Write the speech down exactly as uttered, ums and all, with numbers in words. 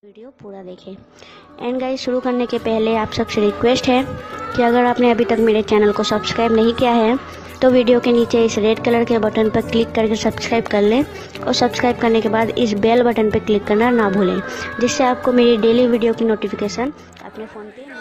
Video पूरा देखें। And guys, शुरू करने के पहले आप सबसे रिक्वेस्ट है कि अगर आपने अभी तक मेरे चैनल को सब्सक्राइब नहीं किया है तो वीडियो के नीचे इस रेड कलर के बटन पर क्लिक करके सब्सक्राइब कर लें और सब्सक्राइब करने के बाद इस बेल बटन पर क्लिक करना ना भूलें, जिससे आपको मेरी डेली वीडियो की नोटिफिकेशन अपने फ़ोन पे